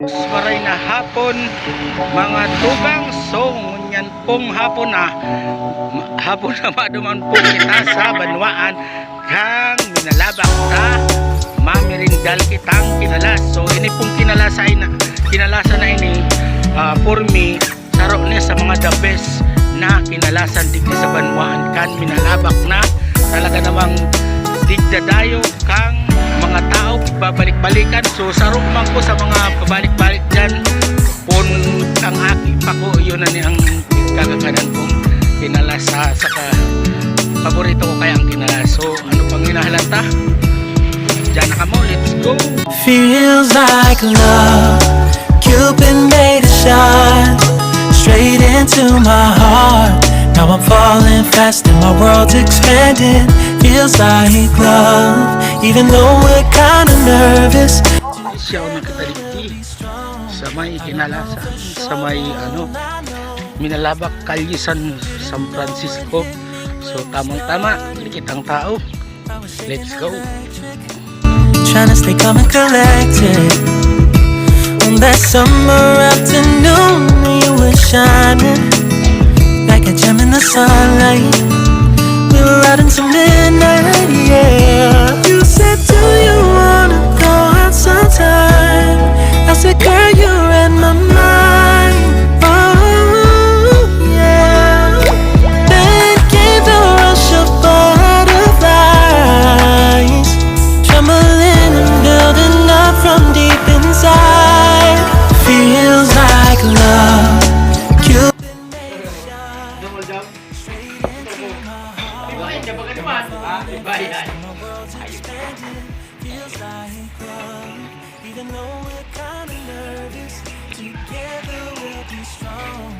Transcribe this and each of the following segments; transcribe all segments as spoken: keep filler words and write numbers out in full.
Maray na hapon, mga tugang. So, ngunyan pong hapon na, ma-, hapon na maduman po kita sa banwaan kang Minalabac ta mamirindal kitang kinalas. So, ini pong kinalasa ay na, kinalasa na ini, ah, for me, saro ni sa mga the best na kinalasan digdi sa banwaan kan Minalabac na talaga namang tigdadayo kang mga tao, babalik-balikan. So, saro man ko sa mga pabalik-balik dyan. Pon ang aki pa ko, yun na ni ang kagaganan kong kinalas sa, sa ka-, paborito ko kaya ang kinalas. So, ano pang hinahalata? Diyan na kamo, let's go! Feels like love. Cupid made a shot straight into my heart. Now I'm falling fast and my world's expanding. Feels like love, even though we're kinda nervous. Siya ang nakita digdi sa may kinalasan, sa may, ano, Minalabac, Kalye San, San Francisco. So, tamang-tama, likit ang tao. Let's go. Trying to stay calm and collected. On that summer afternoon, you were shining like a gem in the sunlight. We were out until midnight, yeah. You said, "Do you wanna go out sometime?" I said, "Girl, you read my mind." Oh, yeah. Then came the rush of butterflies, trembling and building up from deep inside. Feels like love. Cupid made a shot straight into my heart. Now my world's expanding. Feels like love. Even though we're kinda nervous, together we'll be strong.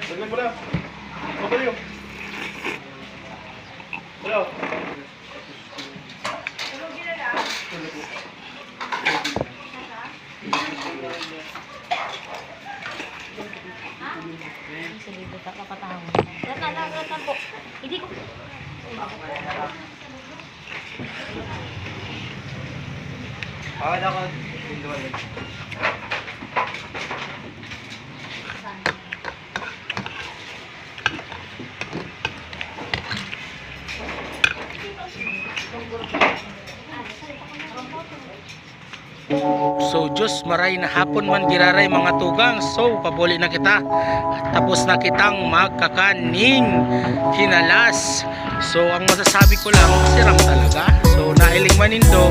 Lagyan mo na. Papayo. Hello. Sa libo ka, kapatawon. Lahat na, lahat, lahat na po. Hindi ko. Ah, wala ko. Pinduan yun. So, Diyos, maray na hapon man giraray, mga tugang. So, papuli na kita. Tapos na kitang magkakan ning kinalas. So, ang masasabi ko lang, siram talaga. So, nailing manindo,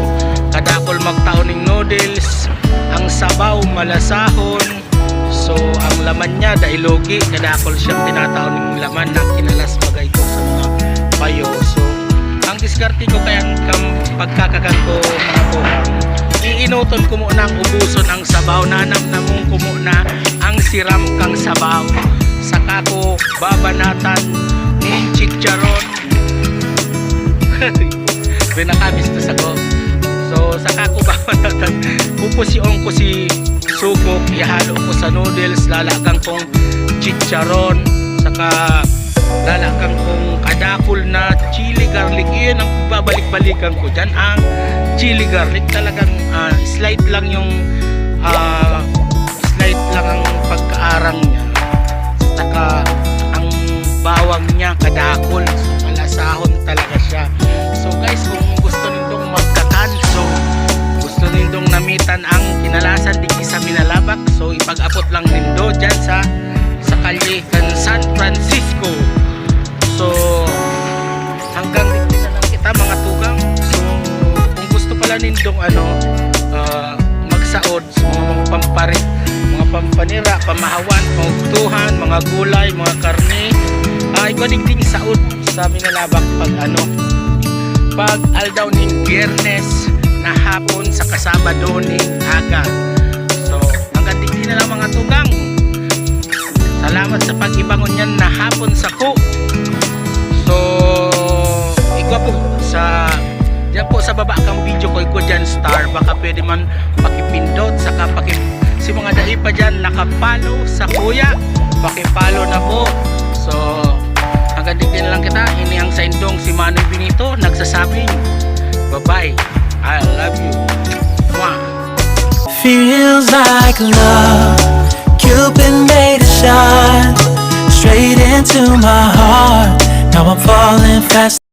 kadakol magtao ning noodles, ang sabaw, malasahon. So, ang laman niya, dai lugi, kadakol siyang tinatao ning laman na kinalas bagay ko sa mga payo. So, ang diskarte ko kaya kan pagkakakan ko, mga tugang, iinoton ko muna ang ubuson ang sabaw, nanamnamon ko muna ang siram kang sabaw. Saka ko babanatan ning chicharon. Pinakamisto sa ko. So, saka ko babanatan. Pupusion ko si sugo, ihalo ko sa noodles, lalagan kong chicharon, saka lalagan kong kadakol na chili garlic. Iyon ang babalik-balikan ko dyan, ang chili garlic. Talagang, ah, slight lang yung, ah, Kinalasan digdi sa Minalabac. So, ipag-abot lang nindo dyan sa, sa kalye kan San Francisco. So, hanggang dito na lang kita, mga tugang. So, kung gusto pala nindong ano, ah, magsaod sa mga, mga pampari, mga pampanira, pamahawan, mga ugtuhan, mga gulay, mga karne, ah, igwa digding saod sa Minalabac pag ano, pag aldaw ning Biyernes na hapon saka Sabado ning aga. So, hanggang digdi na lang, mga tugang. Salamat sa pag-ibangon niyan na hapon sako. So, igwa po sa, diyan po sa baba kang video ko, igwa dyan star. Baka pwede man pakipindot, saka paki-, si mga dai pa dyan naka-follow sa kuya, paki-follow na po. So, hanggang dito na lang kita. Ini ang saindong si Manoy Benito nagsasabing, "Bye-bye. I love you." Mwah! Feels like love. Cupid made a shot straight into my heart. Now I'm falling fast.